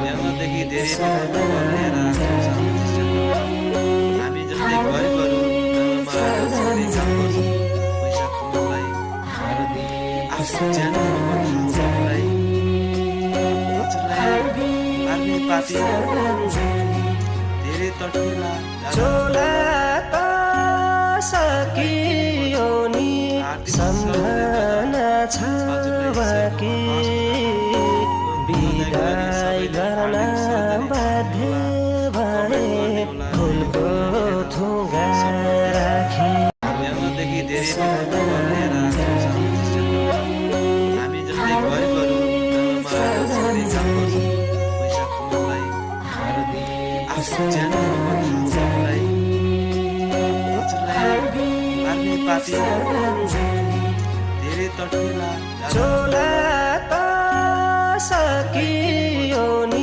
जन्मदेखि धेरै लिएर आएको छ। हामी जस्तै गरिबहरू जन्ममा धेरै काम गर्छौँ, पैसा कमाउनलाई, आफ्नो ज्यानो हजुरलाई मार्ने पापी धेरै तड्केला चोला त सकियो नि सम्झना छ बाँकी बिदाई गर्न बाध्य भए फुलको थुङ्गा राखी जन्मदेखि धेरै लिएर आएको छ। हामी जस्तै गरिबहरू जन्ममा धेरै काम गर्छौँ, पैसा कमाउनलाई, आफ्नो ज्यानो हजुरलाई मार्ने पापी धेरै तड्केला